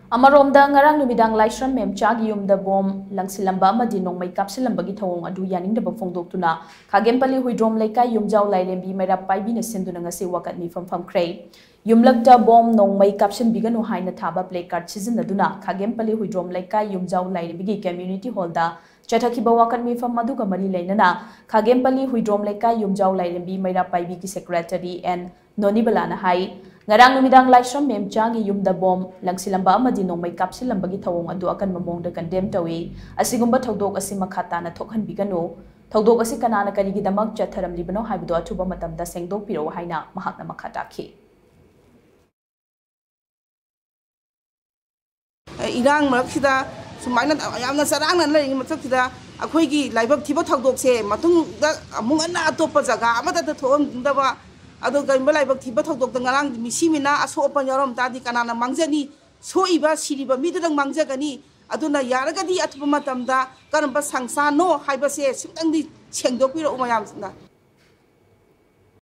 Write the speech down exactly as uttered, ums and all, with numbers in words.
ꯑꯃꯔꯣꯝꯗ, ꯉꯔꯥꯡ ꯅꯨꯃꯤꯗꯥꯡ ꯂꯥꯏꯁ꯭ꯔꯝ ꯃꯦꯝꯆꯥꯒꯤ ꯌꯨꯝꯗ ꯕꯣꯝ ꯂꯪꯁꯤꯜꯂꯝꯕ ꯑꯃꯗꯤ ꯅꯣꯡꯃꯩ ꯀꯥꯞꯁꯤꯜꯂꯝꯕꯒꯤ ꯊꯧꯑꯣꯡ ꯑꯗꯨ ꯌꯥꯅꯤꯡꯗꯕ ꯐꯣꯡꯗꯣꯛꯇꯨꯅ ꯈꯥꯒꯦꯝꯄꯜꯂꯤ ꯍꯨꯏꯗ꯭ꯔꯣꯝ ꯂꯩꯀꯥꯏ ꯌꯨꯝꯖꯥꯎ ꯂꯥꯏꯔꯦꯝꯕꯤ ꯃꯩꯔꯥ ꯄꯥꯏꯕꯤꯅ ꯁꯤꯟꯗꯨꯅ ꯉꯁꯤ ꯋꯥꯀꯠ ꯃꯤꯐꯝ ꯐꯝꯈ꯭ꯔꯦ꯫ ꯌꯨꯝꯂꯛꯇ ꯕꯣꯝ ꯅꯣꯡꯃꯩ ꯀꯥꯞꯁꯤꯟꯕꯤꯒꯅꯨ ꯍꯥꯏꯅ ꯊꯥꯕ placard ꯁꯤꯖꯤꯟꯅꯗꯨꯅ ꯈꯥꯒꯦꯝꯄꯜꯂꯤ ꯍꯨꯏꯗ꯭ꯔꯣꯝ ꯂꯩꯀꯥꯏ ꯌꯨꯝꯖꯥꯎ ꯂꯥꯏꯔꯦꯝꯕꯤꯒꯤ community hall ꯗ ꯆꯠꯊꯈꯤꯕ ꯋꯥꯀꯠ ꯃꯤꯐꯝ ꯑꯗꯨꯒ ꯃꯔꯤ ꯂꯩꯅꯅ ꯈꯥꯒꯦꯝꯄꯜꯂꯤ ꯍꯨꯏꯗ꯭ꯔꯣꯝ ꯂꯩꯀꯥꯏ ꯌꯨꯝꯖꯥꯎ ꯂꯥꯏꯔꯦꯝꯕꯤ ꯃꯩꯔꯥ ꯄꯥꯏꯕꯤꯒꯤ secretary ꯑꯦꯟ ꯅꯣꯅꯤꯕꯂꯥꯅ ꯍꯥꯏ, ꯉꯔꯥꯡ ꯅꯨꯃꯤꯗꯥꯡ ꯂꯥꯏꯁ꯭ꯔꯝ ꯃꯦꯝꯆꯥꯒꯤ ꯌꯨꯝꯗ ꯕꯣꯝ ꯂꯪꯁꯤꯜꯂꯝꯕ ꯑꯃꯗꯤ ꯅꯣꯡꯃꯩ ꯀꯥꯞꯁꯤꯜꯂꯝꯕꯒꯤ ꯊꯧꯑꯣꯡ ꯑꯗꯨ ꯑꯀꯟꯕ ꯃꯑꯣꯡꯗ condemn ꯇꯧꯏ꯫ ꯑꯁꯤꯒꯨꯝꯕ ꯊꯧꯗꯣꯛ ꯑꯁꯤ ꯃꯈꯥ ꯇꯥꯅ ꯊꯣꯛꯍꯟꯕꯤꯒꯅꯨ꯫ ꯊꯧꯗꯣꯛ ꯑꯁꯤ ꯀꯅꯥꯅ ꯀꯔꯤꯒꯤꯗꯃꯛ ꯆꯠꯊꯔꯝꯂꯤꯕꯅꯣ ꯍꯥꯏꯕꯗꯨ ꯑꯊꯨꯕ ꯃꯇꯝꯗ ꯁꯦꯡꯗꯣꯛꯄꯤꯔꯛꯎ ꯍꯥꯏꯅ ꯃꯍꯥꯛꯅ ꯃꯈꯥ ꯇꯥꯈꯤ꯫ ꯏꯔꯥꯡ ꯃꯔꯛꯁꯤꯗ ꯁꯨꯃꯥꯏꯅ ꯌꯥꯝꯅ ꯆꯔꯥꯡꯅꯅ ꯂꯩꯔꯤꯉꯩ ꯃꯊꯛꯁꯤꯗ ꯑꯩꯈꯣꯏꯒꯤ ꯂꯥꯏꯕꯛ ꯊꯤꯕ ꯊꯧꯗꯣꯛꯁꯦ ꯃꯇꯨꯡꯗ ꯑꯃꯨꯛ ꯍꯟꯅ ꯑꯇꯣꯞꯄ ꯖꯒꯥ ꯑꯃꯗ ꯊꯣꯛꯍꯟꯅꯤꯡꯗꯕ꯫ ꯑꯗꯣ ꯀꯔꯤꯒꯨꯝꯕ ꯂꯥꯏꯕꯛ ꯊꯤꯕ ꯊꯧꯗꯣꯛꯇ ꯉꯔꯥꯡ ꯃꯤꯁꯤ ꯃꯤꯅꯥ ꯑꯁꯣꯛ ꯑꯄꯟ ꯌꯥꯎꯔꯝ ꯇꯥꯔꯗꯤ ꯀꯅꯥꯅ ꯃꯥꯡꯖꯅꯤ? ꯁꯣꯛꯏꯕ ꯁꯤꯔꯤꯕ ꯃꯤꯗꯨꯗꯪ ꯃꯥꯡꯖꯒꯅꯤ꯫ ꯑꯗꯨꯅ ꯌꯥꯔꯒꯗꯤ ꯑꯊꯨꯕ ꯃꯇꯝꯗ ꯀꯔꯝꯕ ꯁꯪꯁꯥꯔꯅꯣ ꯍꯥꯏꯕꯁꯦ ꯁꯤꯝꯇꯪꯗꯤ ꯁꯦꯡꯗꯣꯛꯄꯤꯔꯛꯎ ꯃꯌꯥꯝꯁꯤꯅ꯫